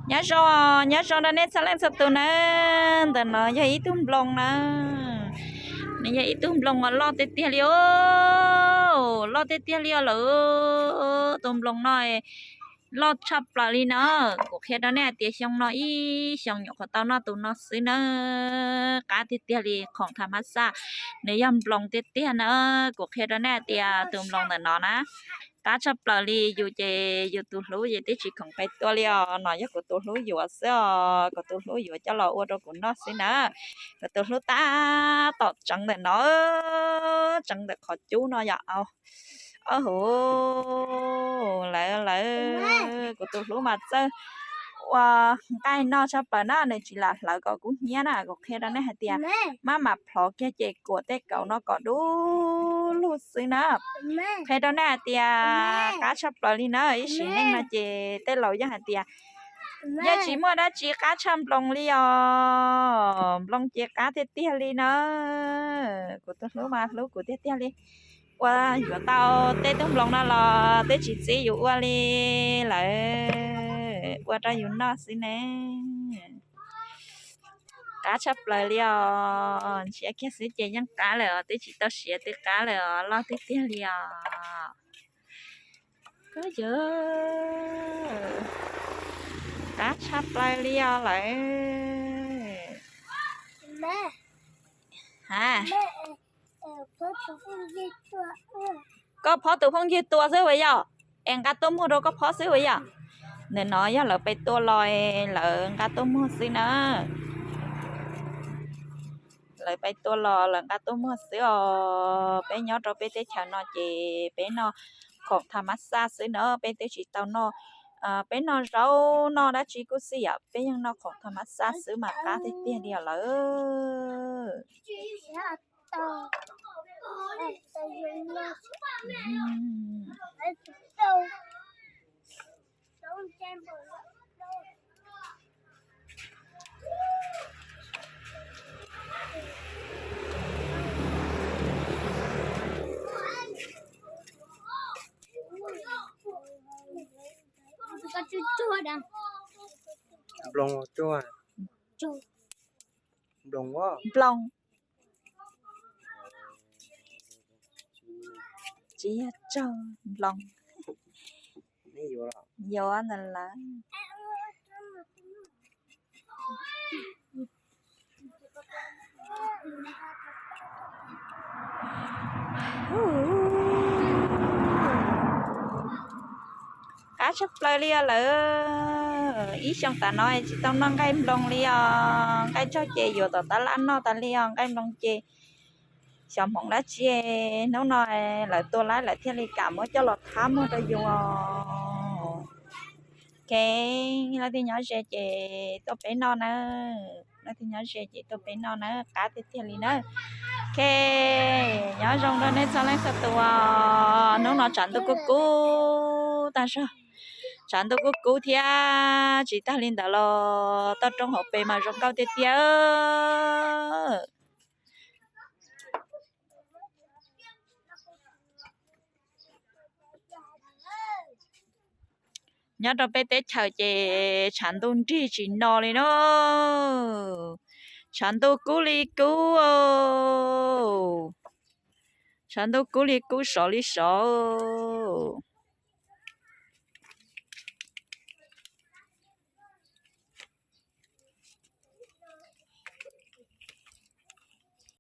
Nyob zoo, nyob zoo rau nej txhua leej txhua tus nawb. Ntawm no yog ib tug nploos na. Nws yog ib tug nploos uas loj tiag tiag li os. Loj tiag tiag li os lawm. Tus nploos no loj tshaj plaws li na. Kuv qhia rau nej hais tias xyoo no ib xyoos nyuam qhuav tau noj tus no xwb na. Qab tiag tiag li, khoom tham mab xaj, nws yog nploos tiag tiag na. Kuv qhia rau nej hais tias tus nploos ntawm no na, qab tshaj plaws li. Yus ces yus tus hlub ces twb tsis khoom pes tua li os. No yog kuv tus hlub yuav xwb os. Kuv tus hlub yuav coj los ua rau kuv noj xwb na. Kuv tus hlub tab tom tseev ntawm no, tseev ntawm qhov cub no yom. Au, lawv, lawv, kuv tus hlub mas txawj ua nqaij noj tshaj plaws na, nws tsis lam hlawv kom kub hnyiab na. Kuv qhia rau nej hais tias maj mam plhov kiag ces kuam tej kauv no kom du lug xwb na. Qhia rau nej hais tias qab tshaj plaws li na. Ib sim neej no ces tej laus yeej hais tias yeej tsis muaj dab tsi qab tshaj nploos li os. Nploos ces qab tiag tiag li na. Kuv tus hlub mas hlub kuv tiag tiag li. Ua yuav tau tej tug nploos no los twb tsis txib yus ua li, lawv ua rau yus noj xwb ne. Qab tshaj plaws li os. Ntshiab kiag xwb ces yeej qab lawm os, twb tsis tau siav twb qab lawm os, loj tiag tiag li os. Koj yawg, qab tshaj plaws li os lawm. Ha, koj phob tus phooj ywg tua xwb puas yog? Es nqa tuaj muag rau koj phob xwb puas yog? Ntawm no yog lawv pes tua los, lawv nqa tuaj muag xwb na. Lawv pes tua los lawv nqa tuaj muag xwb os. Peb nyob rau peb teb chaws no ces peb noj khoom tham mab xaj xwb na, peb twb tsis tau noj, peb noj zaub noj dab tsi kuj xij yom, peb yeej noj khoom tham mab xaj xwb mas qab tiag tiag li os lawm. Nploos, nploos, nploos. Tsis yog tsaug, nploos. Yuav ntawd lawm. Qab tshaj plaws li os lawm. Ib xyoo tas no tsis tau noj nqaij nploos li os. Nqaij tsaug ces yuav tom tab laj noj tas li os. Nqaij nploos ces xyov hmoov dab tsi, hnub no lawv tua laib lawv thiaj li kam muab coj los thab muag rau yus. Ok, leej twg nyob ze ces tuaj peb noj nawb. Leej twg nyob ze ces tuaj peb noj nawb, qab tiag tiag li nawb. Ok, nyob zoo rau nej txhua leej txhua tus. Hnub no tshav ntuj kub kub tag zog, tshav ntuj kub kub thiab tsis tag li ntawd los toj roob hauv pes mas zoo nkauj tiag tiag. Nyob rau peb teb chaws ces tshav ntuj nrig tsis no li na. Tshav ntuj kub li kub, tshav ntuj kub li kub sov li sov.